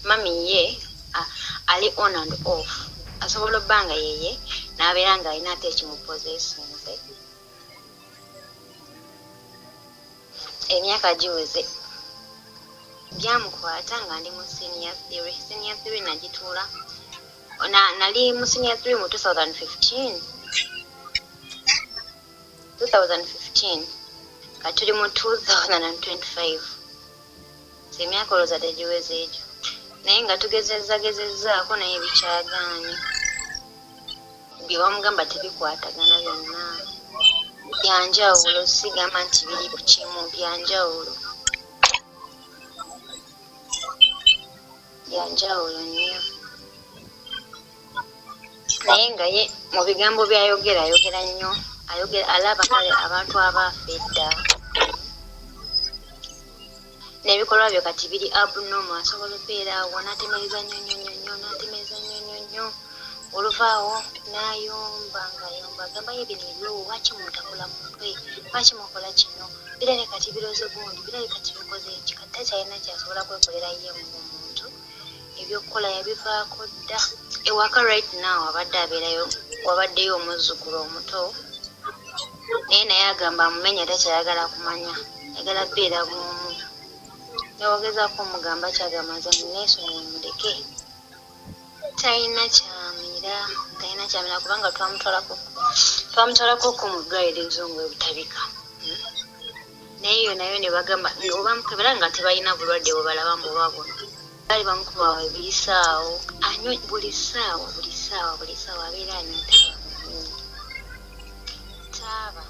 Mami ye ali on and off, asobola obba nga yeye n'abeera nga alina ate ekimupozesinze. Emyaka giweze, byamukwata nga ndi mu senior three. Senior three nagituula, nali mu senior three mu 2015, 2015, kati tuli mu 2025. So emyaka olowooza tegiweze egyo, naye nga tugezezza gezezzaako, naye bikyagaanye. Bye bamugamba tebikwatagana, byonna byanjawulo. Sigamba nti biri ku kimu, byanjawulo, byanjawulo nnyo. Naye nga ye mu bigambo byayogera, ayogera nnyo, ayogera alaba kale abantu abaafa edda, n'ebikolwa bye kati biri abnormal. Asobola okubeera awo n'atemereza nnyo nnyo nnyo nnyo, n'atemereza nnyo nnyo nnyo, oluvaawo n'ayomba, ng'ayomba agamba ye, "Bino ebyowo lwaki muntakula mutwe? Lwaki mukola kino? Birabe kati biroze gundi, birabe kati bikoze eki." Kati takyalina kyasobola kwekolera ye ng'omuntu. Ebyokukola yabivaako dda. Ewaka right now abadde abeerayo, wabaddeyo omuzzukulu omuto, naye agamba amumenya, takyayagala kumanya, ayagala bbeera bwomu. Newogezaako omugamba kyagamba, "Nze muneesonyiwe, muleke." Talina kyamira, talina kyamira, kubanga twamutwalako ko mu ddwaliro ezungu ebutabika. Naye yo nayo ne bagamba obamukebera nga tebalina bulwadde bwe balaba mbu oba buno. Baali bamukuba ebiyisaawo, anywa buli ssaawa, buli ssaawa, buli ssaawa abeera anywa taaba munene, taaba.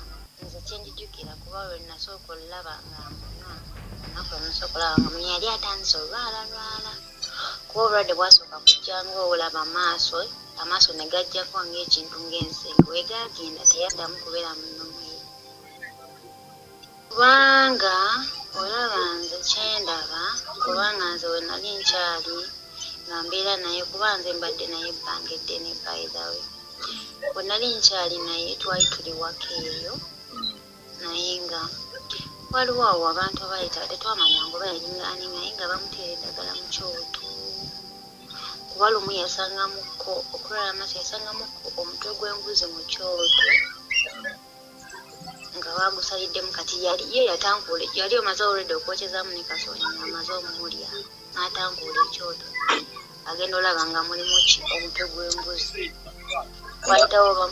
Nze kyenjijukira, kuba lwe nasooka olaba nga munywa, olunaku lwe nasooka olaba nga munywa, yali atandise olwalalwala, kuba obulwadde bwasooka kujja ng'olaba amaaso, amaaso ne gajjako ng'ekintu ng'ensenge. We gagenda teyaddamu kubeera munomu, kubanga olaba nze kyendaba, kubanga nze we nali nkyali nga mbeera naye, kuba nze mbadde naye ebbanga eddene. By the way, bwe nali nkyali naye twali tuli waka eyo, naye nga waliwo awo abantu abayita, tetwamanya nga oba yalingaani, naye nga bamuteera eddagala mu kyoto, kuba lumu yasangamukko okulwala amaaso, yasangamukko omutwe gw'embuzi mu kyoto nga bagusaliddemu. Kati yali ye yatankuula, yali omaze olwedde okwokyezaamu ne kasooli, ng'amaze omulya, n'atankuula ekyoto, agenda olaba nga mulimu ki? Omutwe gw'embuzi. Wayitawo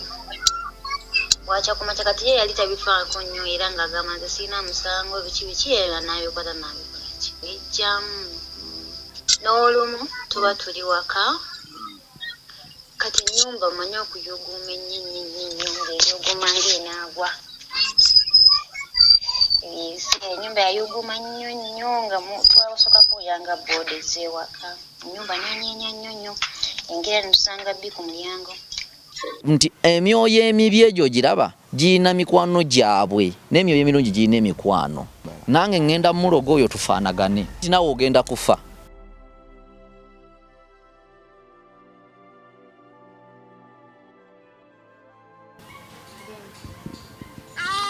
bwakya kumakya. Kati ye yali tabifaako nnyo, era ng'agamba, "Nze sirina musango, biki biki." Era n'abikwata n'abikola ki, ejjamu. N'olumu tuba tuli waka, kati ennyumba omanyi okuyuguuma ennyo ennyo ennyo ennyo, ng'eyuguuma ng'enaagwa. Ennyumba yayuguuma nnyo nnyo, nga twasooka kuwulira nga booda ez'ewaka, ennyumba nanyeenya nnyo nnyo, engera netusanga bbi ku mulyango. Nti emyoyo emibi egyo giraba girina mikwano gyabwe, n'emyoyo emirungi girina emikwano. Nange ŋŋenda mulogo oyo tufaanagane, nti naawe ogenda kufa.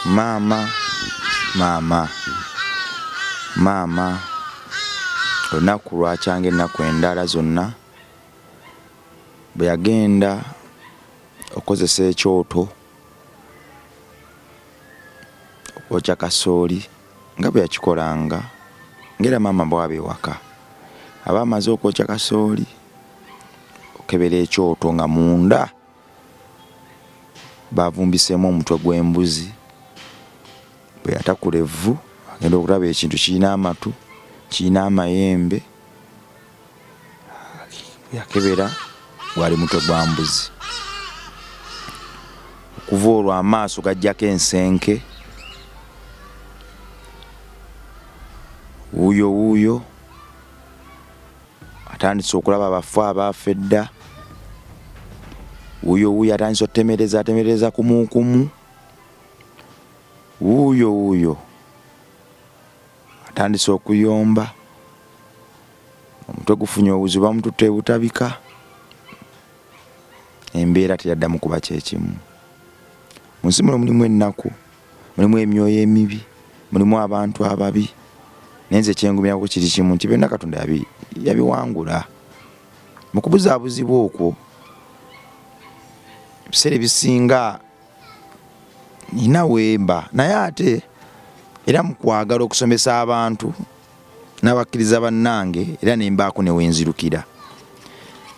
Maama, maama, maama, olunaku lwakyanga ennaku endala zonna, bwe yagenda okukozesa ekyoto okwokya kasooli nga bwe yakikolanga, ng'era maama bw'aba ewaka aba amaze okwokya kasooli, okebera ekyoto nga munda bavumbiseemu omutwe gw'embuzi. Bwe yatakula evvu, agenda okulaba ekintu kirina amatu, kirina amayembe. Bwe yakebera, gwali mutwe gwa mbuzi. Okuva olwo amaaso gajjako ensenke. Wuuyo wuuyo atandise okulaba abafu abaafa edda. Wuuyo wuuyo atandise otemereza, atemereza kumukumu. Wuuyo wuuyo atandise okuyomba, omutwe gufunye obuzibu, bamututte ebutabika. Embeera teyaddamu kuba kyekimu. Mu nsi muno mulimu ennaku, mulimu emyoyo emibi, mulimu abantu ababi, naye nze kyengumyako kiri kimu nti byonna Katonda Yabiwangula. Mu kubuzaabuzibwa okwo, ebiseera ebisinga nina wemba, naye ate era mu kwagala okusomesa abantu n'abakkiriza bannange, era ne mbaako ne wenzirukira.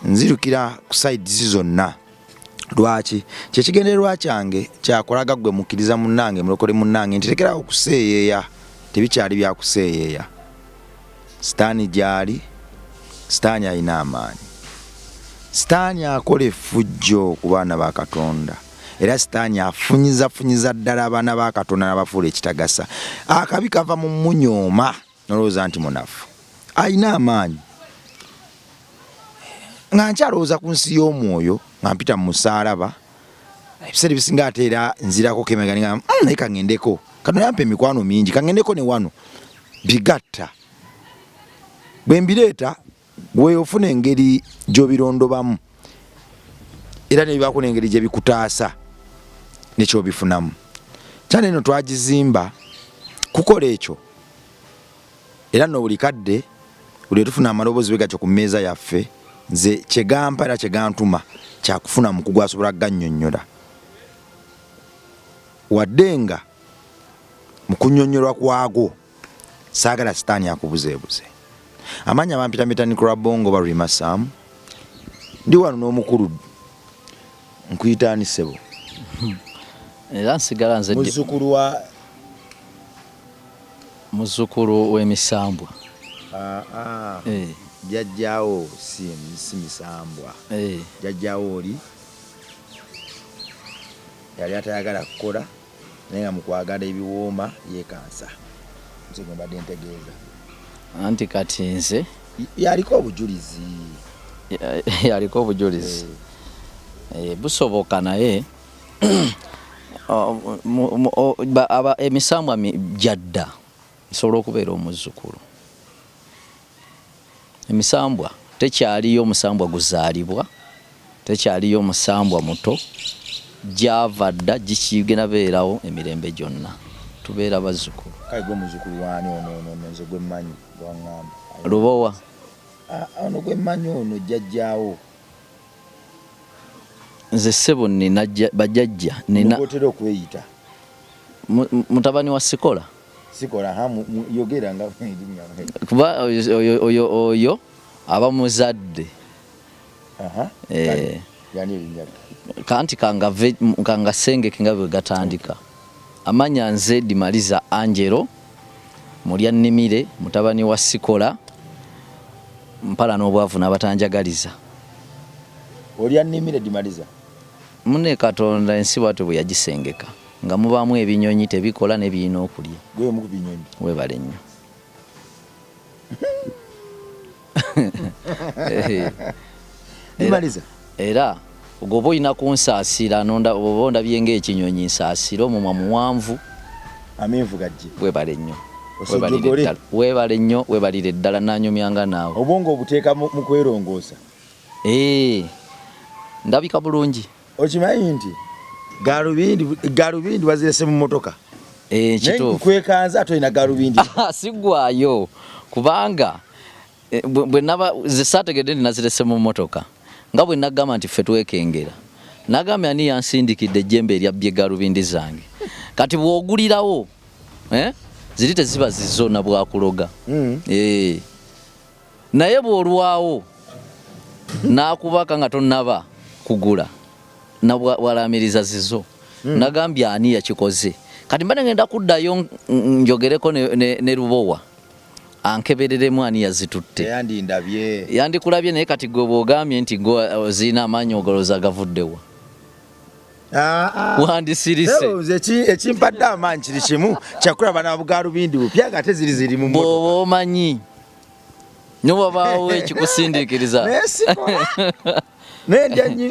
Nzirukira ku sides zonna. Lwaki? Kyekigendererwa kyange kyakulaga ggwe mukkiriza munnange, mulokole munnange, nti lekerawo okuseeyeeya, tebikyali bya kuseeyeeya. Sitaani gy'ali, Sitaani alina amaanyi. Sitaani akola effujjo ku baana ba Katonda, era Sitaani afunyizafunyiza ddala abaana ba Katonda n'abafuula ekitagasa. Akabi kava mu munyooma n'olowooza nti munafu. Alina amaanyi. Nga nkyalowooza ku nsi y'omwoyo, nga mpita mu musaalaba, ebiseera ebisinga ate era nzirako kemega nga naye kaŋŋendeko. Katonda yampa emikwano mingi, kaŋŋendeko ne wano. Bigatta. Bwe mbireeta, gwe ofuna engeri gy'obirondobamu era nebibaako n'engeri gye bikutaasa nekyobifunamu. Kyana eno twagizimba kukola ekyo, era nno buli kadde buli tufuna amaloboozi bwe gatyo ku mmeeza yaffe, nze kye gampa era kye gantuma kyakufuna mukugu asobola kugannyonnyola, wadde nga mu kunnyonnyolwa kwago saagala sitaani akubuzeebuze. Amannya bampita Metanikula Bongo oba Rima Sam, ndi wano n'omukulu. Nkuyita ani ssebo? Era nsigala nze muzzukulu wa muzzukulu w'emisambwa. Jjajjaawo si misambwa. Jjajjaawo oli yali atayagala kukola, naye nga mu kwagala ebiwooma yeekansa. Nze gwe mbadde ntegeeza. Anti kati nze yaliko obujulizi. Yaliko obujulizi. Busoboka, naye emisambwa gyadda, nsobola okubeera omuzzukulu. Emisambwa tekyaliyo omusambwa guzaalibwa, tekyaliyo omusambwa muto, gyava dda, gikigenda beerawo emirembe gyonna. Tubeera bazzukulu. Kale gwe muzzukulu waani ono ono nze gwe mmanyi gwaŋŋamba? Lubowa. Ono gwe mmanyi ono jjajjaawo. Nze ssebo nina bajjajja nina. Otera okweyita mutabani wa Sikola. Sikola ha yogera nga kuba oyo oyo aba muzadde. Kanti kangasengeke nga bwe gatandika. Amanya nze Dimaliza Angelo Mulya Nnimire, mutabani wa Sikola, mpala n'obwavu n'abatanjagaliza. Olya Nnimire Dimaliza? Mune Katonda ensi bwatyo bwe yagisengeka nga mubaamu ebinyonyi tebikola ne birina okulya. Gwe omu ku binyonyi. Weebale nnyo. Dimaliza. Era gwoba olina kunsaasira, oba ondabye ng'ekinyonyi, nsaasira, omumwa muwanvu. Amenvu gajje. Weebale nnyo. Weebale nnyo, weebalire ddala, nanyumyanga naawe. Obwongo obuteeka mu kwerongoosa. Ndabika bulungi. Okimanyi nti galubindi wazirese mu mmotoka? Kituufu. Nkwekanza ate olina galubindi. Siggwayo kubanga bwe naba ze saategedde nti nazirese mu mmotoka, nga bwe nagamba nti ffe twekengera. Nagambye ani yansindikidde ejjembe eryabbye galubindi zange. Kati bw'ogulirawo ziri teziba zizo na bwakuloga. Naye bw'olwawo n'akubaka nga tonnaba kugula walaamiriza zizo. Nagambye ani yakikoze. Kati mba ngenda kuddayo njogereko ne Lubowa ankebereremu ani yazitutte. Yandindabye. Yandikulabye, naye kati gwe bw'ogambye nti gwe ozirina amaanyi ogolooza gavuddewa. Wandisirise. Ekimpadde amaanyi kiri kimu kyakulaba na bugalubindi bupya nga ate ziri ziri mu mmotoka. Bw'oba omanyi niwabaawo ekikusindiikiriza.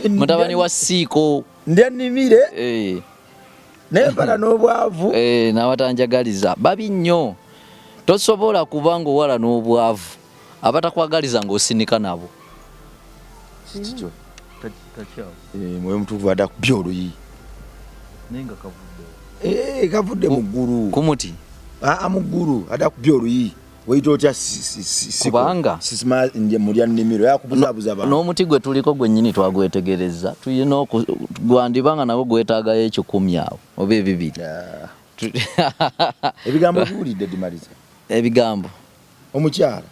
Mutabani wa Siiko. Ndya nnimire. Naye mpala n'obwavu. N'abatanjagaliza babi nnyo. Tosobola kuba ng'owala n'obwavu abatakwagaliza ng'osinika nabo. Kikyo. Mwoyo mutukuvu adda kubya oluyi. Naye nga kavudde. Kavudde mu ggulu. Ku muti? Mu ggulu adda kubya oluyi. Weyita otya? Kubanga Mulya nnimiro yakubuzabuza bantu. N'omuti gwe tuliko gwennyini twagwetegereza, tulina gwandiba nga nagwo gwetaagayo 1,000 awo oba 2. Ebigambo biwulidde, Dimaliza? Ebigambo? Omukyala.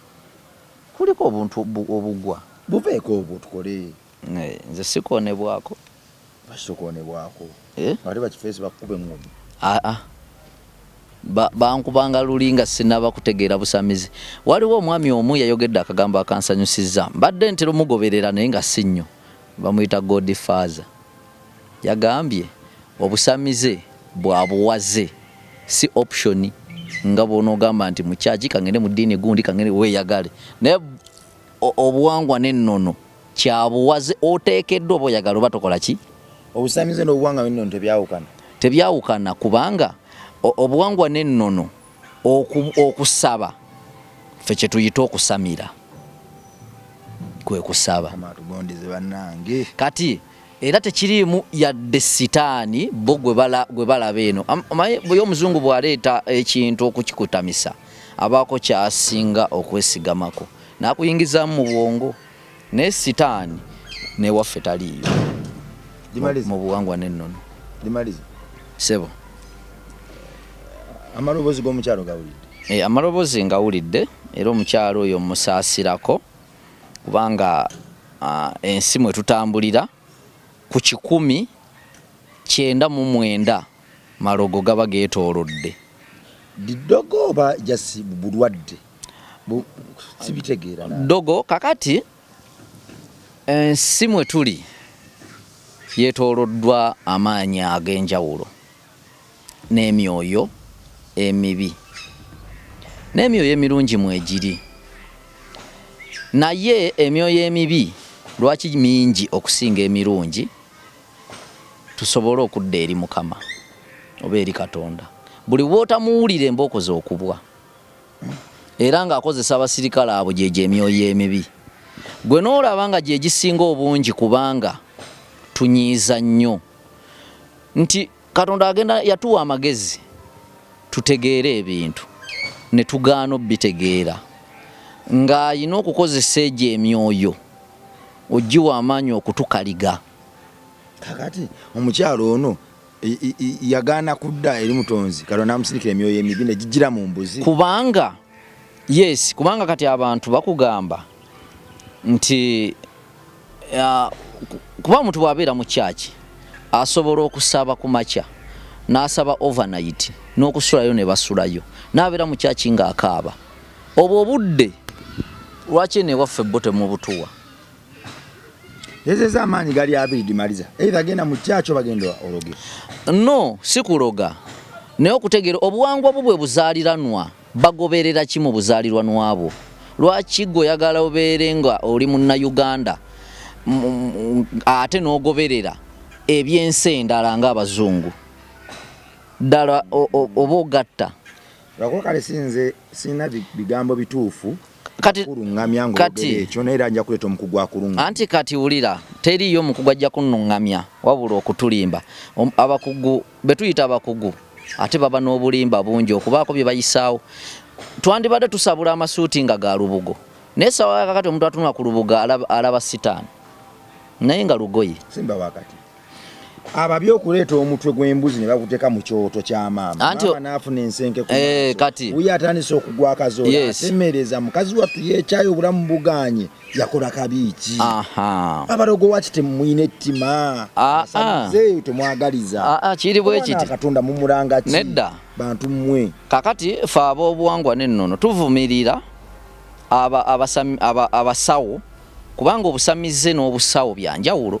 Kuliko obuntu obugwa. Buveeko obwo tukole. Nze sikoonebwako. Bakitokoonebwako? Eh? Ate bakifeesi bakukuba eŋŋumi. Aa, bankubanga luli nga sinaba kutegeera busamizi. Waliwo omwami omu yayogedde akagambo akansanyusizza, mbadde ntera omugoberera naye nga si nnyo, bamuyita Godfather. Yagambye obusamize bwa buwaze, si option, nga bw'onoogamba nti mukyaki kangende mu ddiini gundi kangende weeyagale, naye obuwangwa n'ennono kyabuwaze, oteekeddwa oba oyagala oba tokola ki. Obusamize n'obuwangwa n'ennono tebyawukana? Tebyawukana, kubanga obuwangwa n'ennono, okusaba, ffe kye tuyita okusamira kwe kusaba. Tugondeze bannange. Kati era tekiriimu yadde sitaani bo gwe balaba eno. Omanyi bwe omuzungu bw'aleeta ekintu okukikutamisa, abaako kyasinga okwesigamako n'akuyingizaamu mu bwongo, naye sitaani newaffe taliiyo mu buwangwa n'ennono. Dimaliza. Sebo. Amaloboozi g'omukyalo gawulidde? Amaloboozi ngawulidde, era omukyalo oyo musaasirako, kubanga ensi mwe tutambulira ku 999 malogo gaba geetoolodde. Diddogo oba just bulwadde? Sibitegeera. Ddogo. Kakati ensi mwe tuli yeetooloddwa amaanyi ag'enjawulo n'emyoyo emibi n'emyoyo emirungi mwegiri, naye emyoyo emibi lwaki mingi okusinga emirungi? Tusobole okudda eri Mukama oba eri Katonda. Buli bw'otamuwulira embooko z'okubwa, era ng'akozesa abasirikale abo, gyegyo emyoyo emibi gwe n'olaba nga gye gisinga obungi, kubanga tunyiiza nnyo nti Katonda agenda yatuwa amagezi tutegeere ebintu ne tugaana obitegeera, ng'ayina okukozesa egyo emyoyo ogiwa amaanyi okutukaliga. Kakati omukyalo ono yagaana kudda eri Mutonzi, Katonda namusindikira emyoyo emibi ne gijjira mu mbuzi. Kubanga yes, kubanga kati abantu bakugamba nti kuba omuntu bw'abeera mu kyaki asobola okusaba ku makya n'asaba overnight n'okusulayo ne basulayo, n'abeera mu kyaki ng'akaaba obwo obudde. Lwaki eno ewaffe bo temubutuwa? Ezeza amaanyi gali abiri, Dimaliza. Either genda mu kyaki oba genda ologe. No, si kuloga, naye okutegeera obuwangwa bwo bwe buzaaliranwa, bagoberera ki mu buzaaliranwa bwo? Lwaki gwe oyagala obeere nga oli Munnayuganda ate n'ogoberera ebyensi endala ng'abazungu ddala oba ogatta? Lwakuba kale sinze sirina bigambo bituufu Kati kuluŋŋamya kati ng'ogera ekyo, naye era nja kuleeta omukugu akuluŋŋamya. Anti kati wulira, teriiyo omukugu ajja kunnuŋŋamya wabula okutulimba. Abakugu be tuyita abakugu ate baba n'obulimba bungi okubaako bye bayisaawo. Twandibadde tusabula amasuuti nga ga lubugo, naye sawa kakati omuntu atunula ku lubugo alaba sitaani, naye nga lugoye. Simba wakati ababi okuleeta omutwe gw'embuzi ne baguteeka mu kyoto kya maama, maama n'afuna ensenke ku maaso. Kati wuyo atandise okugwa akazola, atemereza mukazi wattu yeekyayo, obulamu buganye, yakola kabi ki? Abalogo waki temumuyina ettima? Asamizeeyo temwagaliza. Kiri bwe kiti. Katonda mumulanga ki? Nedda. Bantu mmwe. Kakati fe ab'obuwangwa n'ennono tuvumirira abasawo, kubanga obusamize n'obusawo byanjawulo.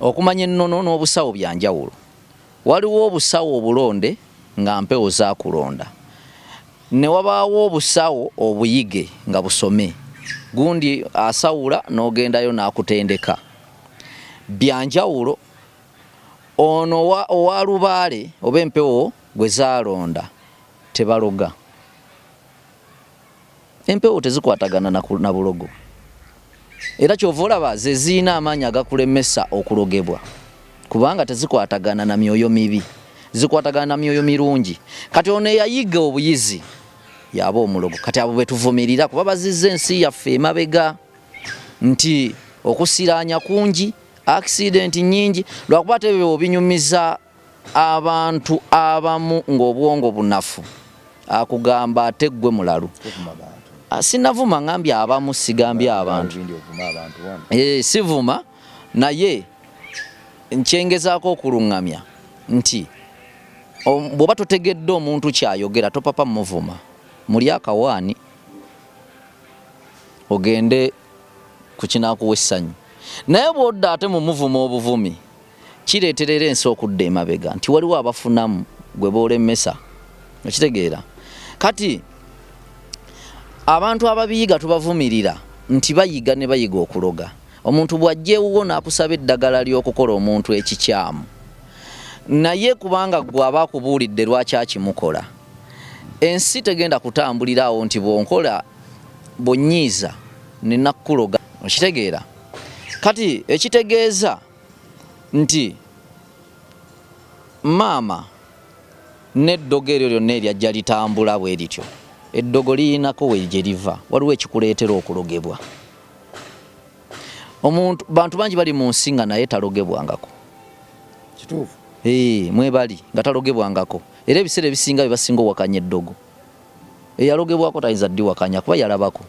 Okumanya ennono n'obusawo byanjawulo. Waliwo obusawo obulonde nga mpewo zakulonda, ne wabaawo obusawo obuyige nga busome, gundi asawula n'ogendayo n'akutendeka, byanjawulo. Ono owa lubaale oba empewo gwe zaalonda tebaloga. Empewo tezikwatagana na bulogo, era kyova olaba ze zirina amaanyi agakulemesa okulogebwa, kubanga tezikwatagana na myoyo mibi, zikwatagana na myoyo mirungi. Kati ono eyayiga obuyizi Yaba omulogo. Kati abo betuvumirira kuba bazizza ensi yaffe emabega nti okusiraanya kungi, accident nyingi, lwakuba ate ebyo obinyumiza abantu abamu ng'obwongo bunafu, akugamba ate ggwe mulalu. Sinavuma, ngambye abamu, sigambye abantu. Sivuma, naye nkyengezaako okuluŋŋamya nti bw'oba totegedde omuntu kyayogera topapa muvuma, muli akawaani ogende ku kinaakuwa essanyu. Naye bw'odda ate mu muvuma obuvumi, kireetera era ensi okudda emabega nti waliwo abafunamu gwe boolemesa. Okitegeera? Kati abantu ababiyiga tubavumirira nti bayiga ne bayiga okuloga. Omuntu bw'ajja ewuwo n'akusaba eddagala ly'okukola omuntu ekikyamu, naye kubanga ggwe aba akubuulidde lwaki akimukola, ensi tegenda kutambulira awo nti bw'onkola bw'onnyiiza nina kukuloga. Okitegeera? Kati ekitegeeza nti maama n'eddogo eryo lyonna eryajja litambula bwe lityo, eddogo lirinako we gye liva, waliwo ekikuleetera okulogebwa. Omuntu, bantu bangi bali mu nsi nga naye talogebwangako. Kituufu. Mwebali nga talogebwangako, era ebiseera ebisinga bye basinga owakanya eddogo. Eyalogebwako tayinza ddiwakanya kuba yalabako.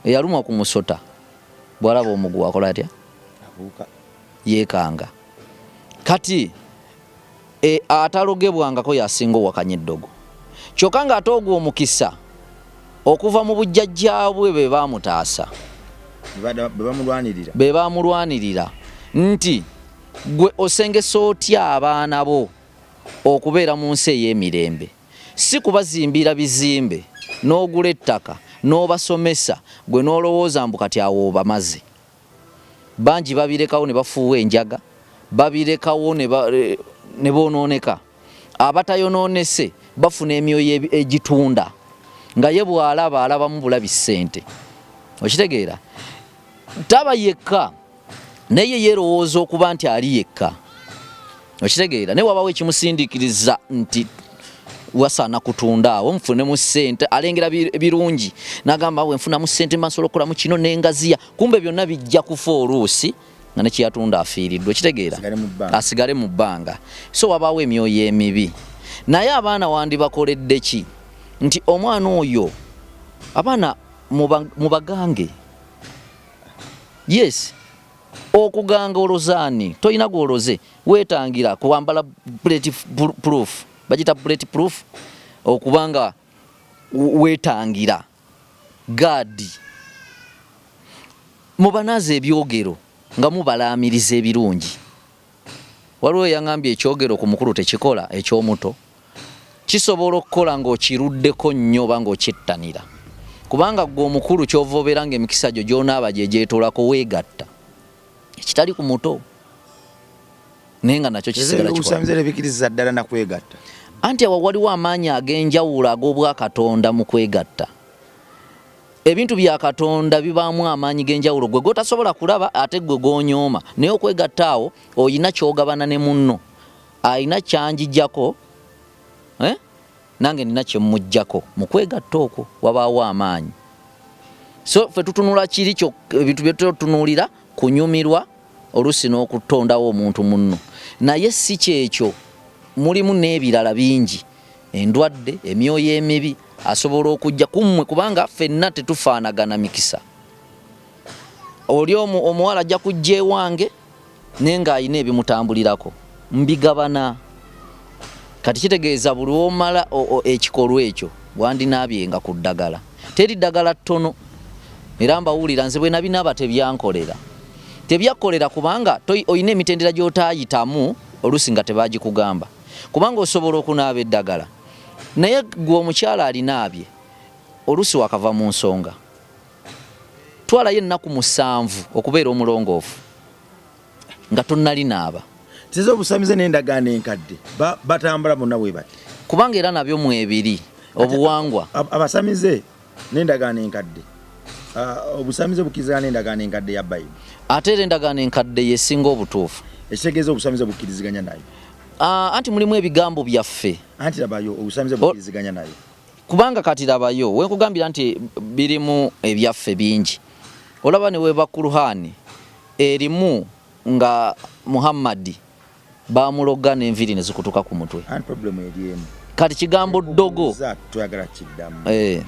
Eyalumwa ku musota bw'alaba omuguwa akola atya? Abuuka. Yeekanga. Kati atalogebwangako y'asinga owakanya eddogo. Kyokka ng'ate ogwo omukisa okuva mu bujjajjaabwe be baamutaasa. Be bamulwanirira. Be bamulwanirira nti gwe osengesa otya abaana bo okubeera mu nsi ey'emirembe, si kubazimbira bizimbe n'ogula ettaka n'obasomesa gwe n'olowooza mbu kati awo obamaze. Bangi babirekawo ne bafuuwa enjaga, babirekawo ne boonooneka. Abatayonoonese bafuna emyoyo egitunda nga ye bw'alaba alabamu bulabi ssente. Okitegeera? Taba yekka, naye yeerowooza okuba nti ali yekka. Okitegeera? Naye wabawo ekimusindiikiriza nti wasaana kutunda awo nfunemu ssente, alengera birungi n'agamba bwe nfunamu ssente mba nsobola okukolamu kino n'engaziya, kumbe byonna bijja kufa oluusi nga ne kyeyatunda afiiriddwa. Okitegeera? Asigale mu bbanga. So wabaawo emyoyo emibi. Naye abaana wandibakoledde ki? Nti omwana oyo, abaana mubagange. Yes, okuganga olozaani, tolina gw'oloze, weetangira kwambala bullet proof, bagiyita bullet proof, okubanga weetangira gaadi. Mubanaaze ebyogero nga mubalaamiriza ebirungi. Waliwo eyaŋŋambye ekyogero ku mukulu tekikola, eky'omuto kisobola okukola ng'okiruddeko nnyo oba ng'okyettanira, kubanga ggwe omukulu ky'ova obeera ng'emikisa gyo gy'onaaba gye gyetoolako weegatta, ekitali ku muto naye nga nakyo kisigala kikola. Obusamize tebikiriza ddala na kwegatta. Anti awo waliwo amaanyi ag'enjawulo ag'obwakatonda mu kwegatta. Ebintu bya Katonda bibaamu amaanyi g'enjawulo gwe g'otasobola kulaba ate gwe g'onyooma, naye okwegatta awo olina ky'ogabana ne munno. Alina ky'anjijjako, nange nina kye mmuggyako. Mu kwegatta okwo wabaawo amaanyi. So ffe tutunula kiri ebintu bye tutunuulira kunyumirwa oluusi n'okutondawo omuntu munno, naye si kyekyo, mulimu n'ebirala bingi, endwadde, emyoyo emibi asobola okujja ku mmwe, kubanga ffenna tetufaanagana mikisa. Oli omuwala ajja kujja ewange naye ng'alina ebimutambulirako, mbigabana. Kati kitegeeza buli lw'omala ekikolwa ekyo wandinaabyenga ku ddagala. Teri ddagala ttono, era mbawulira nze bwe nabinaaba tebyankolera. Tebyakkolera kubanga olina emitendera gy'otaayitamu oluusi nga tebagikugamba, kubanga osobola okunaaba eddagala naye ggwe omukyala alinaabye oluusi wakava mu nsonga. Twalayo ennaku 7 okubeera omulongoofu nga tonnalinaaba. Tiza obusamize n'endagaano enkadde batambula bonna bwe bati, kubanga era nabyo mwebiri obuwangwa. Abasamize n'endagaano enkadde, obusamize bukkirizigana n'endagaano enkadde ya Bayibuli. Ate era endagaano enkadde yesinga obutuufu. Ekitegeeza obusamize bukkiriziganya nayo. Anti mulimu ebigambo byaffe. Anti labayo obusamize bukkiriziganya nayo. Kubanga kati labayo wenkugambira nti birimu ebyaffe bingi. Olaba ne weba Kuruhani erimu nga Muhammadi bamuloga n'enviiri ne zikutuka ku mutwe. And problem eri emu. Kati kigambo ddogo twagala kiddamu.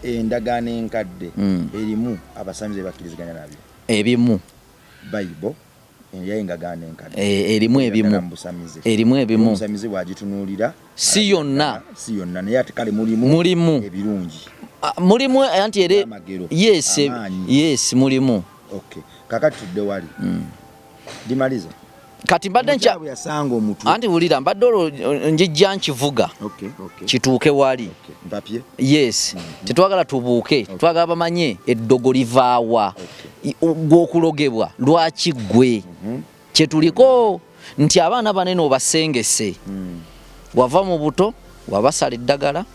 Endagaano enkadde erimu abasamize bakkiriziganya nabyo. Ebimu. Bible eyaye endagaano enkadde. Erimu ebimu. Erimu ebimu. Omusamize bw'agitunuulira si yonna. Si yonna naye ate kale mulimu ebirungi. Mulimu anti ere yes yes mulimu. Okay. Kakati tudde wali. Dimaliza. Kati mbadde ncha yasanga omutwe. Anti wulira mbadde olwo njijja nkivuga. Okay, okay. Kituuke wali. Okay. Mpapye. Yes. Tetwagala tubuuke. Twagala bamanye eddogo livaawa. Gw'okulogebwa lwaki ggwe. Kye tuliko nti abaana banene obasengese. Wava mu buto wabasala eddagala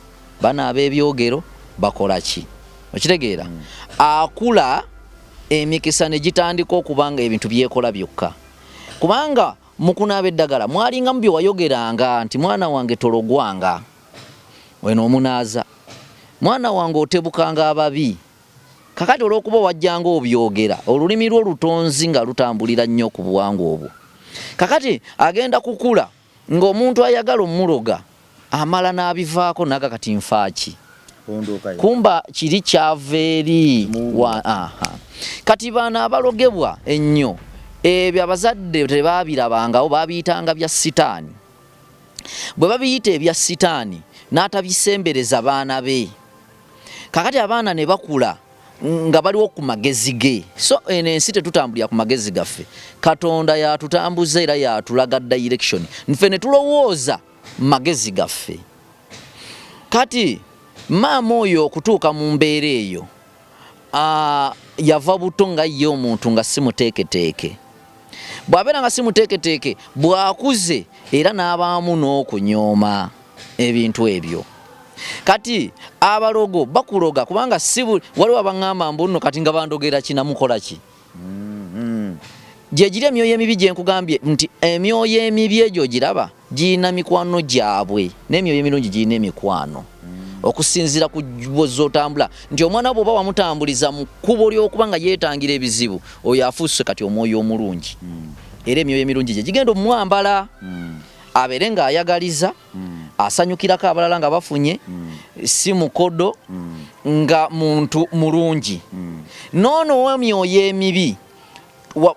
banaaba ebyogero bakola ki? Okitegeera? Akula emikisa ne gitandika okuba nga ebintu byekola byokka. Kubanga mu kunaaba eddagala mwalingamu bye wayogeranga nti mwana wange tologwanga, weno omunaaza, mwana wange otebukanga ababi. Kakati olw'okuba wajjanga obyogera, olulimi lwo lutonzi nga lutambulira nnyo ku buwangwa obwo. Kakati agenda kukula ng'omuntu ayagala omuloga amala n'abivaako naga kati nfaaki. Kumba kiri kyava eri. Kati bano abalogebwa ennyo ebyo abazadde tebaabirabangawo, babiyitanga bya sitaani. Bwe babiyita ebya sitaani n'atabisembereza baana be. Kakati abaana ne bakula nga baliwo ku magezi ge. So eno ensi tetutambulira ku magezi gaffe. Katonda yatutambuza era yatulaga direction. Nfe ne tulowooza magezi gaffe. Kati maama oyo okutuuka mu mbeera eyo yava buto nga ye omuntu nga si muteeketeeke. Bw'abeera nga si muteeketeeke bw'akuze era n'abaamu n'okunyooma ebintu ebyo. Kati abalogo bakuloga kubanga si waliwo abaŋŋamba mbu nno kati nga bandogera ki namukola ki? Gye giri emyoyo emibi gye nkugambye nti emyoyo emibi egyo giraba girina mikwano gyabwe n'emyoyo emirungi girina emikwano. Okusinziira ku bw'ozotambula nti omwana bw'oba wamutambuliza mu kkubo ly'okuba nga yeetangira ebizibu oyo afuuse kati omwoyo omulungi. Era emyoyo emirungi gye gigenda omwambala abeere ng'ayagaliza asanyukirako abalala nga bafunye si mukodo nga muntu mulungi. N'ono ow'emyoyo emibi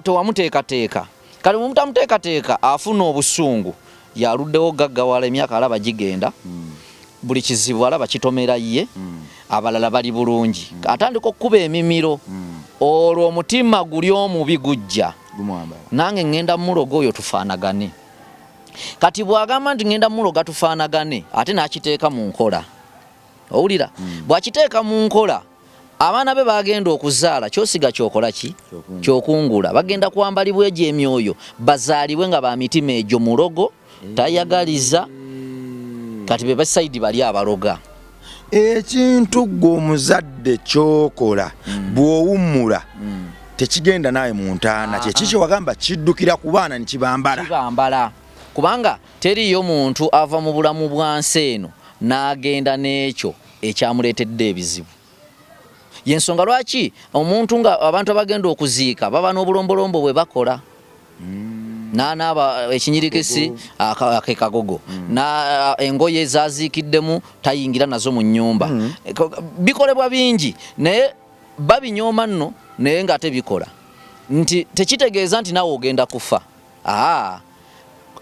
tewamuteekateeka. Kale bwe mutamuteekateeka afuna obusungu yaluddewo gaggawala emyaka alaba gigenda buli kizibu alaba kitomera ye abalala bali bulungi atandika okukuba emimiro olwo omutima guli omubi gujja nange ŋŋenda muloga oyo tufaanagane. Kati bw'agamba nti ŋŋenda muloga tufaanagane ate n'akiteeka mu nkola. Owulira? Bw'akiteeka mu nkola abaana be bagenda okuzaala kyosiga kyokola ki? Kyokungula. Bagenda kwambalibwa egyo emyoyo bazaalibwe nga ba mitima egyo mulogo tayagaliza. Kati be basaidi bali abaloga. Ekintu ggwe omuzadde kyokola bw'owummula tekigenda naawe mu ntaana. Kyeki kye wagamba kiddukira ku baana ne kibambala. Kibambala kubanga teriiyo muntu ava mu bulamu bwa nsi eno n'agenda n'ekyo ekyamuleetedde ebizibu. Yensonga lwaki omuntu nga abantu abagenda okuziika baba n'obulombolombo bwe bakola. N'anaaba ekinyirikisi ake kagogo na engoye zaziikiddemu tayingira nazo mu nnyumba. Bikolebwa bingi naye babinyooma nno naye ng'ate bikola nti tekitegeeza nti naawe ogenda kufa.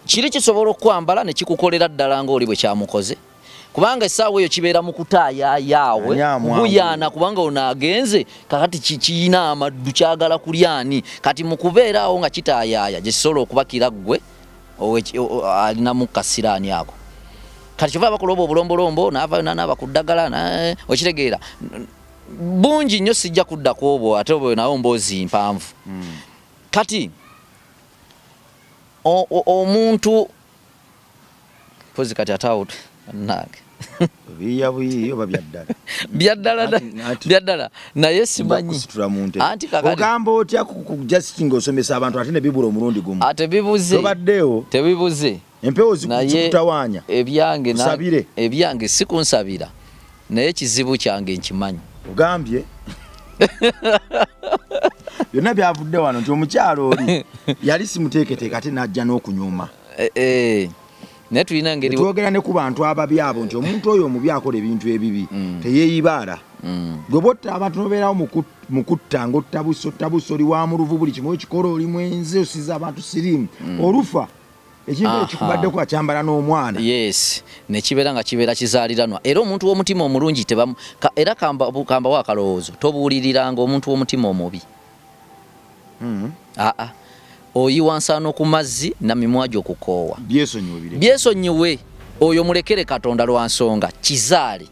Kiri kisobola okukwambala ne kikukolera ddala ng'oli bwe kyamukoze. Kubanga essaawa eyo kibeera mu kutaayaayawe kuguyaana kubanga ono agenze kakati kiyina amaddu kyagala kulya ani. Kati mu kubeera awo nga kitaayaaya gye kisobola okubakira ggwe alinamu kasiraani ako. Kati kyova bakola obwo obulombolombo n'avaayo n'anaaba ku ddagala okitegeera bungi nnyo sijja kudda ku obwo ate obwo nawo mboozi mpanvu. Kati omuntu pozi kati ate awo nange Obiyiya buyiiya oba bya ddala? Bya ddala bya ddala naye simanyi. Anti kakati ogamba otya ku just ng'osomesa abantu ate ne bibula omulundi gumu? Tebibuze. Tobaddeewo. Tebibuze. Empewo zikutawaanya. Ebyange ebyange si kunsabira. Naye ekizibu kyange nkimanyi. Ogambye byonna byavudde wano nti omukyalo oli yali simuteeketeeka ate n'ajja n'okunyuma. Eh, eh. Naye tulina engeri twogera ne ku bantu ababi abo nti omuntu oyo omubi akola ebintu ebibi teyeeyibaala. Gwe bwotta abantu nobeerawo mu kutta ng'otta busa, otta busa, oli wa muluvu, buli kimu okikola, oli mwenzi, osiza abantu siriimu, olufa ekintu ekikubaddeko akyambala n'omwana. Yes, nekibeera nga kibeera kizaaliranwa. Era omuntu w'omutima omulungi tebamu era kambawo akalowoozo, tobuuliriranga omuntu w'omutima omubi. Aa, oyiwa nsaano ku mazzi na mimwa gyo kukoowa. Byesonyiwe bire. Byesonyiwe, oyo mulekere Katonda lwa nsonga kizaale.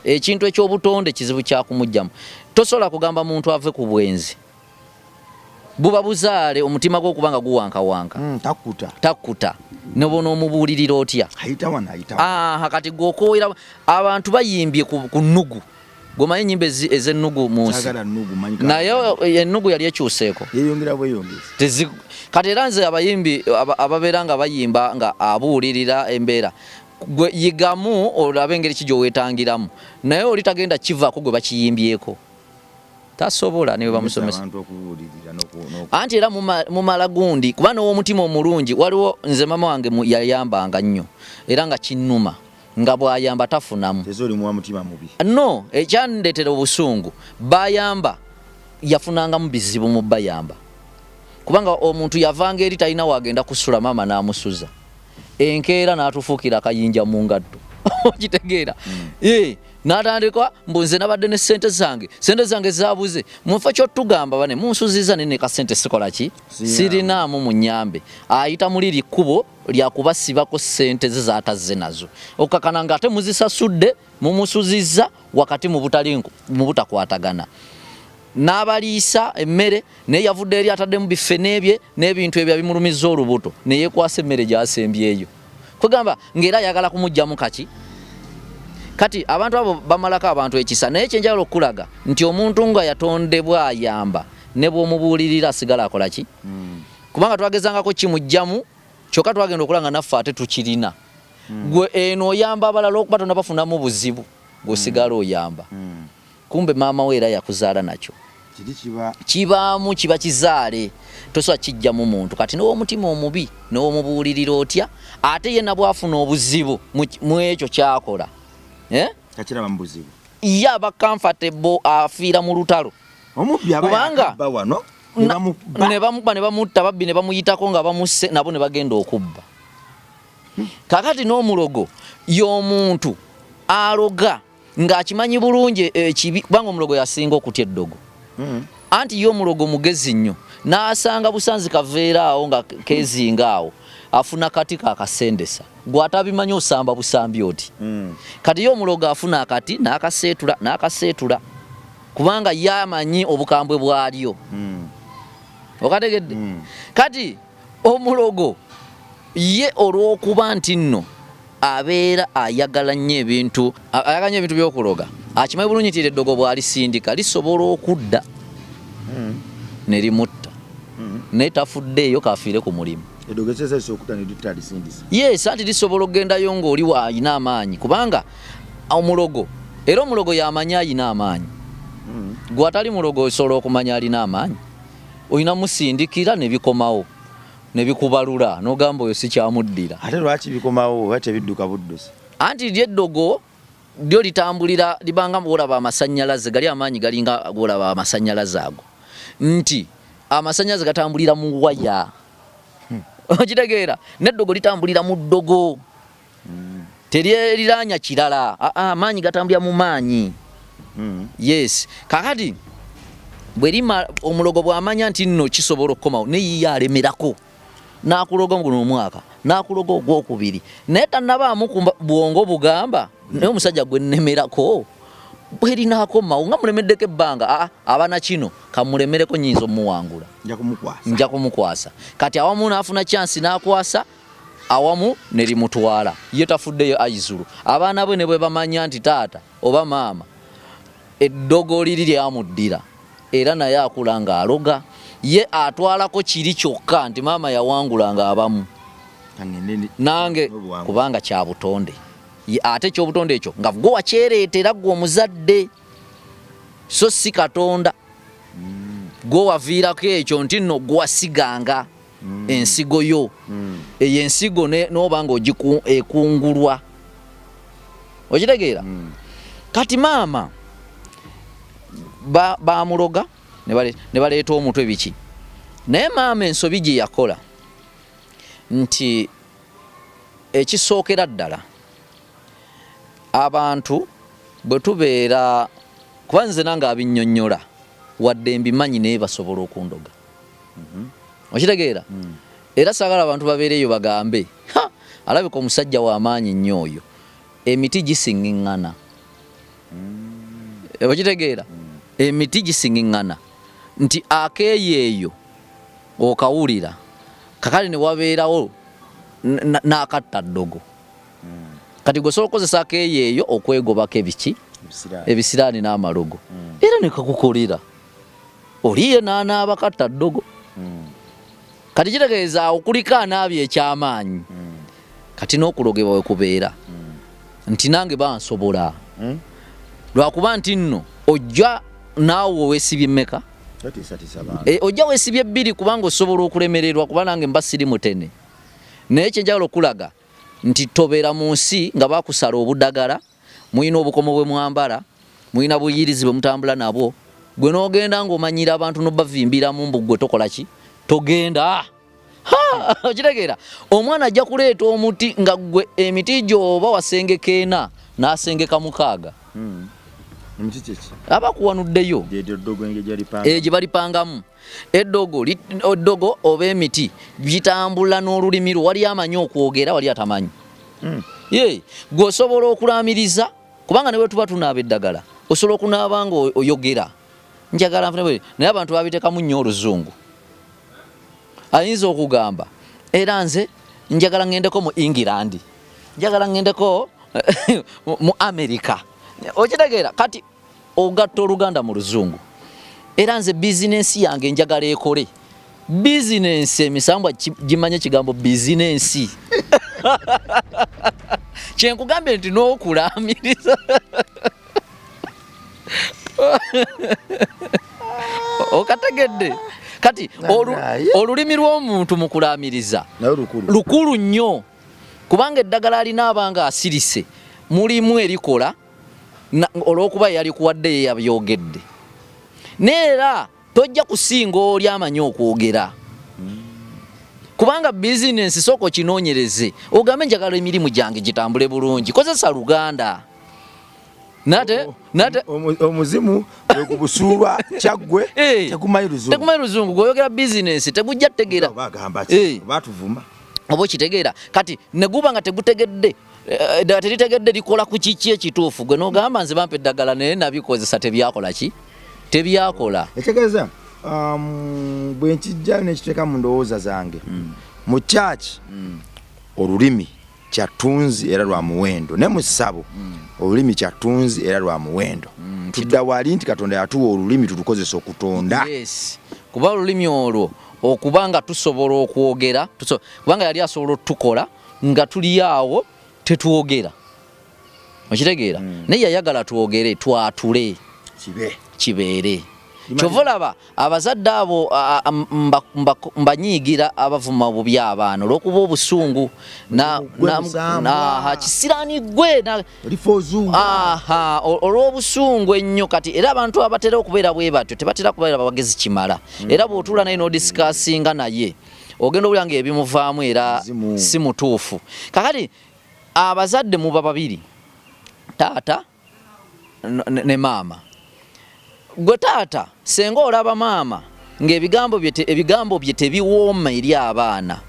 Ekintu eky'obutonde kizibu kya kumuggyamu. Tosobola kugamba muntu ave ku bwenzi. Buba buzaale omutima gwo okuba nga guwankawanka. Takkuta. Takkuta. Ne bw'onoomubuulirira otya? Ayita wano, ayita wano. Aha, kati gwe okoowera abantu bayimbye ku nnugu. Gwe omanyi ennyimba ez'ennugu mu nsi? Saagala nnugu, manyi ka- Naye ennugu yali ekyuseeko. Yeeyongera bweyongezi. Kati era nze abayimbi ababeera nga bayimba nga abuulirira embeera. Gwe yigamu olabe engeri ki gy'oweetangiramu. Naye oli tagenda kivaako gwe bakiyimbyeko. Tasobola ne bwe bamusomesa. Abantu okubuulirira Anti era mumala gundi kuba n'ow'omutima omulungi waliwo nze mama wange yayambanga nnyo era nga kinnuma nga bw'ayamba tafunamu. Teze oli muwa mutima mubi. No, ekyandeetera obusungu bayamba yafunangamu bizibu mu bayamba. Kubanga omuntu yavanga eri talina wagenda kusula maama n'amusuza. Enkeera n'atufuukira akayinja mu ngatto. Okitegeera? N'atandika mbu nze nabadde ne ssente zange, ssente zange zaabuze. Mu kifo ky'otugamba bane munsuziza naye ne kasente sikola ki? Sirinaamu munnyambe. Ayita mu liri kkubo lya kubasibako ssente ze z'atazze nazo. Okukakana ng'ate muzisasudde, mumusuzizza wakati mu butali mu butakwatagana. N'abaliisa emmere naye yavudde eri ataddemu biffene bye n'ebintu ebyo bimulumizza olubuto ne yeekwasa emmere gy'asembyeyo. Kwegamba ng'era ayagala kumuggyamu kaki? Kati abantu abo bamalako abantu ekisa, naye kye njagala okukulaga nti omuntu nga yatondebwa ayamba ne bw'omubuulirira asigala akola ki? Kubanga twagezangako kimuggyamu kyokka twagenda okulaba nga naffe ate tukirina. Gwe eno oyamba abalala okuba tonnabafunamu buzibu, gwe osigala oyamba. Kumbe maama we era yakuzaala nakyo. Kiri kiba kibaamu, kiba kizaale, tosobola kijjamu muntu. Kati n'ow'omutima omubi n'omubuulirira otya, ate ye nabw'afuna obuzibu mu ekyo ky'akola. Takiraba mu buzibu. Ye aba comfortable, afiira mu lutalo. Omubbi aba Kubanga yakabba wano, ne bamukuba. Ne bamukuba, ne bamutta, babbi ne bamuyitako nga bamusse, nabo ne bagenda okubba. Kaakati n'omulogo y'omuntu aloga ng'akimanyi bulungi ekibi, kubanga omulogo yasinga okutya eddogo. Anti ye omulogo mugezi nnyo, n'asanga busanzi kaveera awo nga keezinga awo, afuna kati kakasendesa. Gwe atabimanyi osamba busambi oti. Kati ye omulogo afuna akati n'akaseetula, n'akaseetula, kubanga ye amanyi obukambwe bwalyo. Okategedde? Kati omulogo ye olw'okuba nti nno abeera ayagala nnyo ebintu, ayagala nnyo ebintu by'okuloga, akimanyi bulungi nti eddogo bw'alisindika lisobola okudda ne limutta. Naye tafuddeeyo kafiire ku mulimu. Eddogo ekiseera lisobola okudda ne litta alisindise. Yes, anti lisobola okugendayo ng'oli alina amaanyi, kubanga omulogo, era omulogo y'amanyi alina amaanyi. Gwe atali mulogo osobola okumanya alina amaanyi. Olina musindikira ne bikomawo ne bikubalula n'ogamba oyo sikyamuddira. Ate lwaki bikomawo oba tebidduka buddusi? Anti lyo eddogo lyo litambulira libanga bw'olaba amasannyalaze gali amaanyi galinga bw'olaba amasannyalaze ago nti amasannyalaze gatambulira mu waya. Okitegeera? N'eddogo litambulira mu ddogo. Teryeriraanya kirala. Amaanyi gatambulira mu maanyi. Yes. Kaakati bwe omulogo bw'amanya nti nno kisobola okukomawo, naye ye alemerako. N'akuloga guno omwaka, n'akuloga ogwokubiri. Naye tannabaamu ku bwongo bugamba, naye omusajja gwe nnemerako, bw'erinaakomawo, nga mulemeddeko ebbanga, aba na kino, kamulemereko nnyinza omuwangula. Nja kumukwasa. Nja kumukwasa. Kati awamu n'afuna chance n'akwasa, awamu ne limutwala. Ye tafuddeyo aizulu. Abaana be ne bwe bamanya nti taata oba maama eddogo liri lyamuddira, era naye akula ng'aloga. Ye atwalako kiri kyokka nti maama yawangulanga abamu. Nange kubanga kya butonde. Ate ekyobutonde ekyo nga gwe wakyereetera gwe omuzadde, so si Katonda. Gwe waviirako ekyo nti nno gwe wasiganga ensigo yo. Eyo ensigo n'oba nga ekungulwa, okitegeera? Kati maama bamuloga ne baleeta omutwe biki, naye maama ensobi gye yakola nti ekisookera ddala abantu bwe tubeera, kuba nze nange abinnyonnyola wadde mbimanyi, naye basobola okundoga, okitegeera? Era saagala abantu babeereeyo bagambe, "Ha, alabika omusajja w'amaanyi nnyo oyo." Emiti gisiŋŋiŋŋana, okitegeera? Emiti gisiŋŋiŋŋana nti akeeyo eyo okawulira kakale ne wabeerawo n'akatta ddogo. Kati gwe osobola okukozesa akeeyo eyo okwegobako ebiki, ebisiraani n'amalogo, era ne kakukolera oliye n'anaaba katta ddogo. Kati kitegeeza awo kuliko anaabye ekyamaanyi. Kati n'okulogebwa we kubeera nti nange bansobola, lwakuba nti nno ojja naawe weesibye mmeka? Ojja weesibye bbiri, kubanga osobola okulemererwa, kuba nange mba siri mutene. Naye kyenjagala okulaga nti tobeera mu nsi nga bakusala obudagala, mulina obukomo bwe mwambala, mulina buyirizi bwe mutambula nabwo, gwe n'ogenda ng'omanyira abantu n'obavimbiramu mbu gwe tokola ki, togenda. Okitegeera? Omwana ajja kuleeta omuti nga gwe emiti gy'oba wasengeka ena n'asengeka mukaaga. Aba akuwanuddeyo gye balipangamu eddogo. Eddogo oba emiti gitambula n'olulimi lwo. Wali amanyi okwogera, wali atamanyi. Ye gwe osobola okulamiriza, kubanga ne bwe tuba tunaaba eddagala osobola okunaaba nga oyogera, njagala nfune naye abantu babiteekamu nnyo oluzungu. Ayinza okugamba, era nze njagala ŋŋendeko mu England, njagala ŋŋendeko mu America, okitegeera? Kati ogatta oluganda mu luzungu. Era nze bizinensi yange njagala ekole bizinensi, emisambwa gimanye ekigambo bizinensi. Kyenkugambye nti n'okulamiriza, okategedde? Kati olulimi lw'omuntu mu kulamiriza lukulu nnyo, kubanga eddagala alina abanga asirise mulimu erikola olw'okuba yalikuwadde ye yabyogedde, naye era tojja kusinga oli amanyi okwogera, kubanga bizinensi sooka okinoonyereze, ogambe njagala emirimu gyange gitambule bulungi, kozesa Luganda. Nate nate omuzimu gwegubusuulwa kyaggwe. Tegumanyi luzungu. Tegumanyi luzungu. Gweoyogera bizinensi tegujja tegeera. Bagamba ki? Batuvuma. Oba okitegeera? Kati neguba nga tegutegedde, eddagala teritegedde likola ku kiki ekituufu, gwe n'ogamba nze bampa eddagala naye nabikozesa tebyakola ki, tebyakola. Ekitegeeza bwe nkijjayo nekiteeka mu ndowooza zange, mu kyaki olulimi kyattunzi era lwa muwendo, ne mu ssabo olulimi kyattunzi era lwa muwendo. Tudda wali nti Katonda yatuwa olulimi tulukozesa okutonda. Yes, kuba olulimi olwo okuba nga tusobola okwogera, kubanga yali asobola otukola nga tuli awo tetwogera, okitegeera? Naye yayagala twogere, twatule. Kibe. Kibeere. Kyova olaba abazadde abo mbanyiigira abavuma obubi abaana olw'okuba obusungu Gwe musambwa. Aha, kisiraani gwe olifa ozunga. Aha, olw'obusungu ennyo. Kati era abantu abatera okubeera bwe batyo tebatera kubeera bagezi kimala. Era bw'otuula naye n'odiscussinga naye, ogenda owulira nga ebimuvaamu era Muzimu. si mutuufu. Kakati abazadde muba babiri, taata ne maama. Gwe taata senga olaba maama ng'ebigambo bye ebigambo bye tebiwooma eri abaana,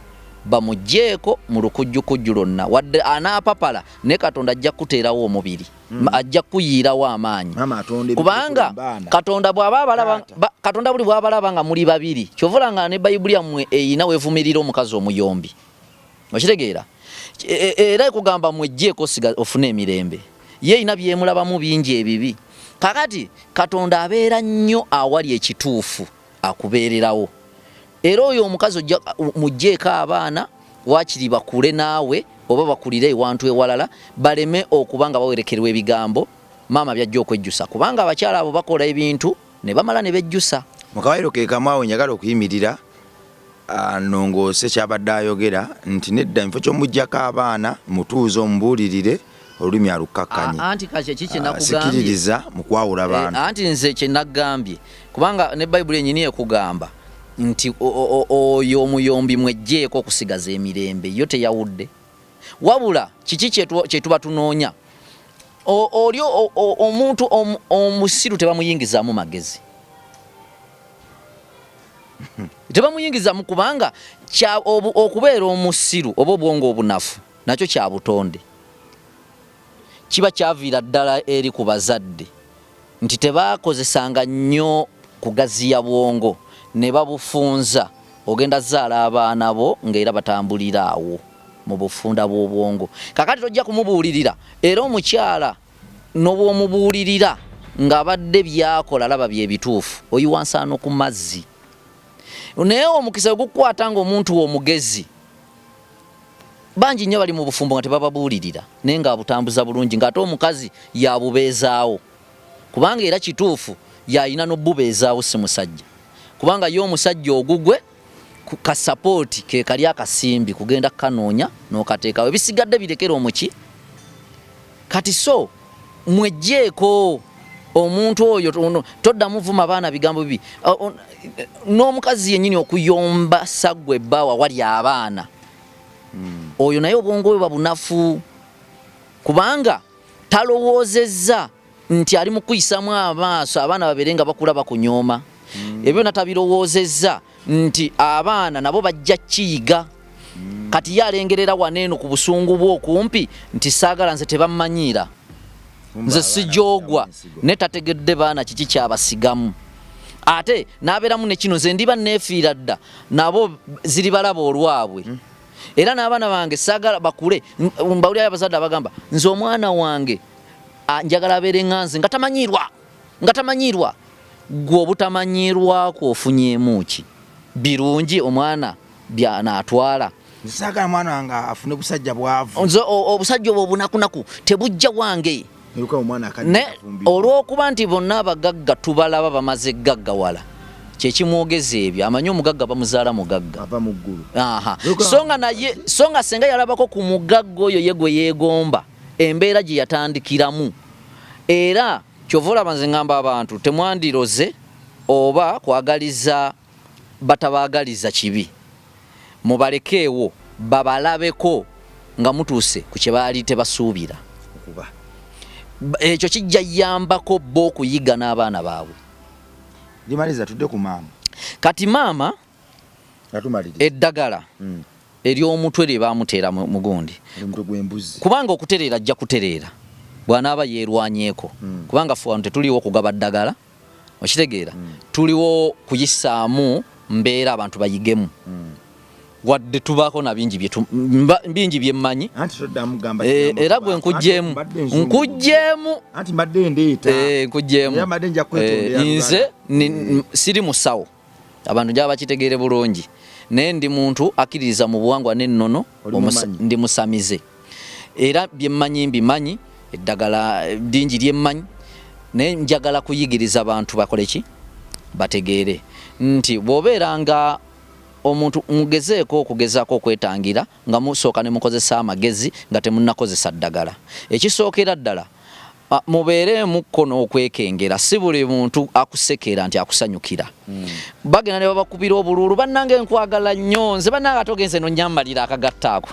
bamugjeeko mu lukujjukujju lwonna, wadde anaapapala, naye Katonda ajja kuteerawo omubiri, ajja kuyiirawo amaanyi. Maama atonda kubanga ebikulu mu baana. Katonda bw'aba abalaba Taata. Katonda buli bw'abalaba nga muli babiri, kyova olaba nga ne Bayibuli yammwe eyina weevumirira omukazi omuyombi, okitegeera? Era ekugamba mweggyeko siga ofune emirembe. Ye erina byemulabamu bingi ebibi. Kakati Katonda abeera nnyo awali ekituufu, akubeererawo. Era oyo omukazi ojja muggyeko abaana, waakiri bakule naawe. oba bakulire ewantu ewalala baleme okuba nga bawerekerwa ebigambo maama byajja okwejjusa, kubanga abakyala abo bakola ebintu ne bamala ne bejjusa. Mu kawaayiro ke kamu awo njagala okuyimirira nongoose kyabadde ayogera nti nedda mu kifo ky'omuggyako abaana mutuuze omubuulirire olulimi alukkakkanye. Anti kati eki kye nakugambye. Sikiririza mu kwawula eh, bantu. Anti nze kye nagambye kubanga ne Bayibuli yennyini ekugamba nti oyo omuyombi mwejjeeko okusigaza emirembe, yo teyawudde. Wabula kiki kye tuba tunoonya? Oli omuntu omusiru tebamuyingizaamu magezi, tebamuyingizamu kubanga okubeera omusiru oba obwongo obunafu nakyo kya butonde, kiba kyaviira ddala eri ku bazadde nti tebakozesanga nnyo kugaziya bwongo ne babufunza. Ogenda zaala abaana bo ng'era batambulira awo mu bufunda bw'obwongo. Kakati tojja kumubuulirira, era omukyala n'obwomubuulirira ng'abadde byakola laba bye bituufu, oyiwa nsaano ku mazzi. Naye omukisa we gukukwata ng'omuntu omugezi, bangi nnyo bali mu bufumbo nga tebababuulirira naye ng'abutambuza bulungi, ng'ate omukazi yabubeezaawo, kubanga era kituufu yalina n'obubeezaawo, si musajja, kubanga ye omusajja ogugwe kasapooti ke kali akasimbi kugenda kukanoonya n'okateekawo, ebisigadde birekere omuki. Kati so mwejjeeko omuntu oyo, toddamu vuma baana bigambo bibi, n'omukazi yennyini okuyomba saggwe ebbaawa wali abaana oyo naye obwongo bwe babunafu, kubanga talowoozezza nti ali mu kuyisamu amaaso abaana babeere nga bakula bakunyooma. Ebyo byonna tabirowoozezza nti abaana nabo bajja kiyiga. Kati ye alengerera wano eno ku busungu bwe okumpi nti saagala nze tebammanyiira, nze sijoogwa, naye tategedde baana kiki kyabasigamu. Ate n'abeeramu ne kino, nze ndiba neefiira dda, nabo ziribalaba olwabwe. Era n'abaana bange saagala bakule. Mbawulirayo abazadde abagamba nze omwana wange njagala abeere nga nze, nga tamanyiirwa, nga tamanyiirwa. Ggwe obutamanyirwako ofunyeemu ki birungi omwana byanaatwala? Saagala mwana wange afune busajja bwavu. Nze obusajja obwo obunakunaku tebujja wange. Olw'okuba nti bonna abagagga tubalaba bamaze gaggawala, kyekimwogeza ebyo, amanyi omugagga bamuzaala mugagga. Ava mu ggulu. So nga naye, so nga senga yalabako ku mugagga oyo ye gwe yeegomba, embeera gye yatandikiramu. Era kyova olaba nze ngamba abantu temwandiroze oba kwagaliza batabaagaliza kibi, mubalekeewo babalabeko nga mutuuse ku kye baali tebasuubira. Ekyo kijja yambako bo okuyiga n'abaana baabwe. Limaliza tudde ku maama. Kati maama eddagala ery'omutwe lye baamuteera mu gundi, kubanga okutereera ajja kutereera bw'anaaba yeerwanyeeko, kubanga ffe wano tetuliiwo kugaba ddagala, okitegeera, tuliwo kuyisaamu mbeera abantu bayigemu. Wadde tubaako na bingi bingi bye mmanyi, era gwe nkuggyemu, nkuggyemu, nkuggyemu. Nze siri musawo, abantu njagala bakitegeere bulungi, naye ndi muntu akkiririza mu buwangwa n'ennono, ndi musamize, era bye mmanyi mbimanyi, eddagala lingi lye mmanyi, naye njagala kuyigiriza bantu bakole ki, bategeere nti bw'obeera nga omuntu mugezeeko okugezaako okwetangira nga musooka ne mukozesa amagezi nga temunnakozesa ddagala. Ekisookera ddala mubeereemukko n'okwekengera, si buli muntu akusekera nti akusanyukira. Bagenda ne babakubira obuluulu, bannange nkwagala nnyo nze, bannange ate ogenze nonyambalira akagatta ako,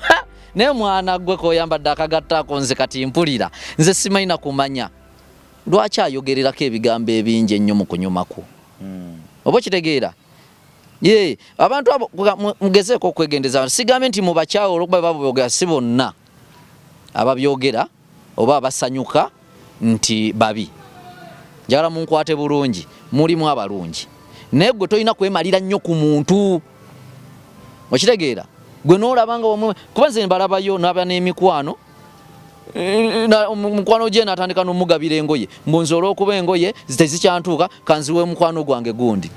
naye mwana gwe koyambadde akagatta ako nze kati mpulira nze simanyi na kumanya lwaki ayogererako ebigambo ebingi ennyo mu kunyumako. Oba okitegeera? Ye abantu abo mugezeeko okwegendeza. Sigambye nti mubakyawe olwokuba babyogera, si bonna ababyogera oba abasanyuka nti babi. Njagala munkwate bulungi, mulimu abalungi, naye gwe tolina kwemalira nnyo ku muntu, okitegeera? Gwe n'olaba nga wamwe, kuba nze mbalabayo naba n'emikwano, mukwano gye natandika n'omugabira engoye, mbu nze olw'okuba engoye tezikyantuuka kanziwe mukwano gwange gundi.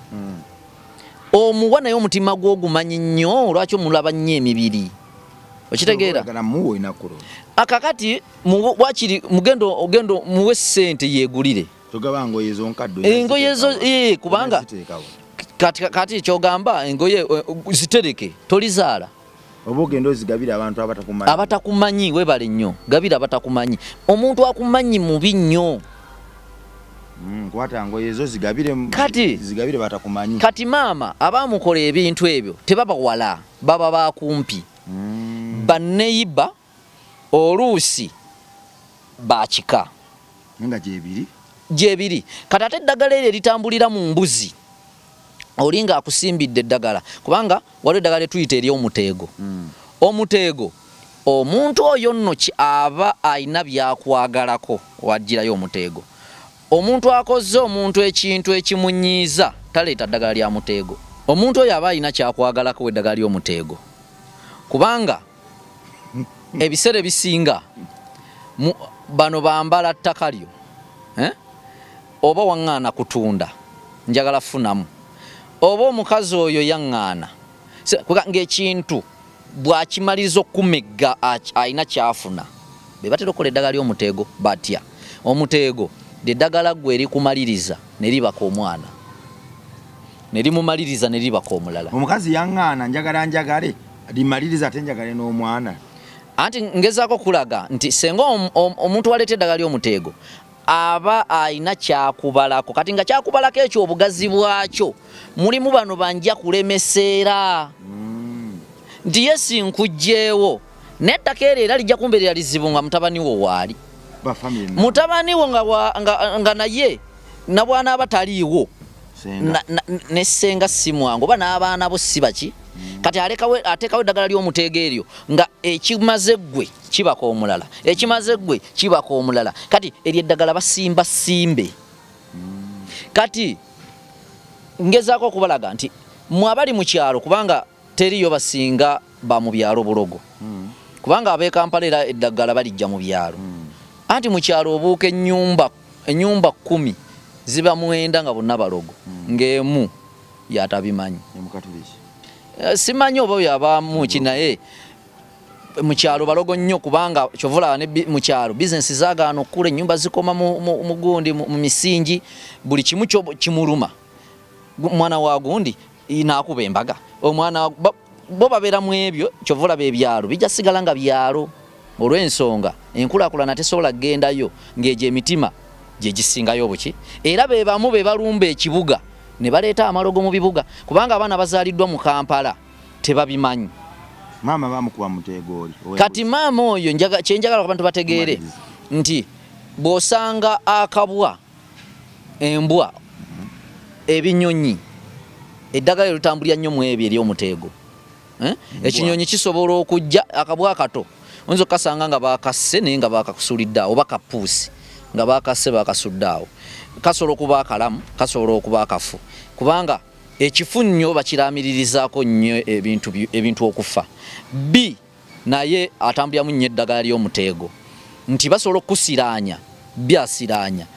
Omuwa naye omutima gwo ogumanyi nnyo, lwaki omulaba nnyo emibiri? Okitegeera? Akakati wakiri mugendo ogendo muwe sente yegulire. Togaba ngoye zo nkaddo. Engoye zo kubanga kati kyogamba engoye zitereke tolizaala. Oba ogenda ozigabira abantu abatakumanyi. Abatakumanyi, webale nnyo, gabira abatakumanyi. Omuntu akumanyi mubi nnyo. Kwata ngoye zo zigabire, kati zigabire batakumanyi. Kati maama abamukola ebintu ebyo tebaba wala, baba bakumpi. Banneyiba oluusi bakika. Nga gyebiri? Gyebiri. Kati ate eddagala eryo eritambulira mu mbuzi, oli nga akusimbidde eddagala, kubanga waliwo eddagala lyetuyita ery'omuteego. Omuteego, omuntu oyo nno aba alina byakwagalako wagirayo omuteego. Omuntu akoze omuntu ekintu ekimunyiiza taleeta ddagala lya muteego. Omuntu oyo aba alina kyakwagalako eddagala ly'omuteego, kubanga ebiseera ebisinga bano bambala ttaka lyo, oba waŋŋaana kutunda njagala funamu, oba omukazi oyo yaŋŋaana ng'ekintu bw'akimaliriza okumegga alina kyafuna. Be batera okukola eddagala ly'omuteego batya? Omuteego lyeddagala ggwe erikumaliriza ne libaka omwana, ne limumaliriza ne libaka omulala. Omukazi yaŋŋaana njagala njagale limaliriza ate njagale n'omwana. Anti ngezaako kulaga nti senga omuntu waleeta eddagala ly'omuteego aba alina kyakubalako. Kati nga kyakubalako ekyo obugazi bwakyo mulimu bano banja kulemeseera nti yesi nkugjeewo n'ettaka eryo era lijja kumbeerera lizibu nga mutabani wo waali. Mutabani wo nga naye nabwanaaba taliiwo ne ssenga si mwangu oba n'abaana bo si baki. Kati ateekawo eddagala ly'omuteego eryo nga ekimaze ggwe kibaka omulala, ekimaze ggwe kibaka omulala. Kati eryo eddagala basimba simbe. Kati ngezaako okubalaga nti mwe abali mu kyalo, kubanga teriyo basinga ba mu byalo bulogo, kubanga ab'e Kampala era eddagala balijja mu byalo. Anti mu kyalo obuuka ennyumba 10 ziba 9 nga bonna balogo, ng'emu yatabimanyi. Simanyi oba yabamu ki, naye mu kyalo balogo nnyo, kubanga kyovulaba ne mu kyalo bizinesi zaagaana okukula, ennyumba zikoma mu gundi mu misingi, buli kimu kimuluma. Mwana wa gundi naakuba embaga, omwana bo babeera mu ebyo. Kyovulaba ebyalo bijja sigala nga byalo olw'ensonga enkulaakulana tesobola kugendayo ng'egyo emitima gye gisingayo obuki. Era be bamu be balumba ekibuga ne baleeta amalogo mu bibuga, kubanga abaana bazaaliddwa mu Kampala tebabimanyi. Maama bamukuba muteego oli. Kati maama oyo kyenjagala abantu bategeere nti bw'osanga akabwa, embwa, ebinyonyi, eddagala eryo litambulira nnyo mu ebyo ery'omuteego. Ekinyonyi kisobola okujja, akabwa akato oyinza okukasanga nga bakasse naye nga bakakusulidde awo, oba kapuusi nga bakasse bakasudde awo. Kasobola okuba akalamu, kasobola okuba akafu, kubanga ekifu nnyo bakiramiririzaako nnyo ebintu okufa. B naye atambuliramu nnyo eddagala ly'omuteego nti basobola okusiraanya, byasiraanya.